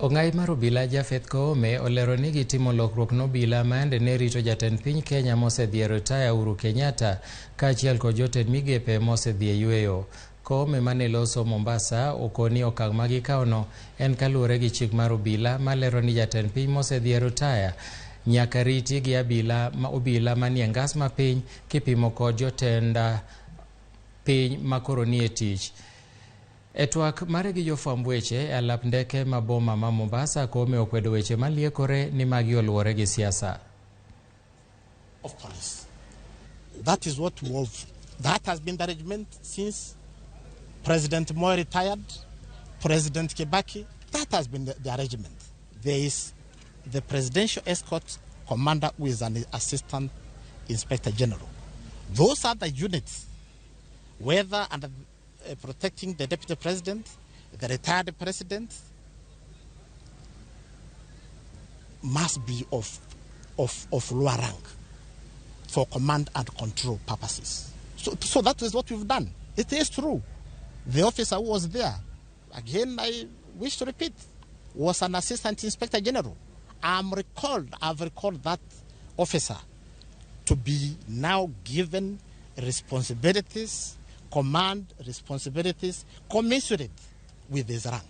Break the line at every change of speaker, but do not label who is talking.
Ong'ai mar obila Japheth Koome olero ni gitimo lokruok ne obila ma yande ne rito jatend piny Kenya mosedhi e ritaya Uhuru Kenyatta kaachiel kod jotend migepe mosedhi e yweyo. Koome mane loso Mombasa okoni okang' ma gikawono en kaluwore gi chik mar obila malero ni jatend piny mosedhi e ritaya nyaka riti gi abila ma obila manie ngas mapiny kipimo kod jotend piny makoro nie tich. E twak mare gi jofwamb weche e alap ndeke ma boma ma Mombasa, Koome okwedo weche maliekore ni magi oluwore gi siasa.
Of police. That is what we have. That has been the arrangement since President Moi retired, President Kibaki. That has been the arrangement. There is the presidential escort commander who is an assistant inspector general. Those are the units, whether under protecting the deputy president, the retired president, must be of lower rank for command and control purposes. So that is what we've done. It is true. The officer who was there, again I wish to repeat, was an assistant inspector general. I've recalled that officer to be now given responsibilities, command responsibilities commensurate with his rank.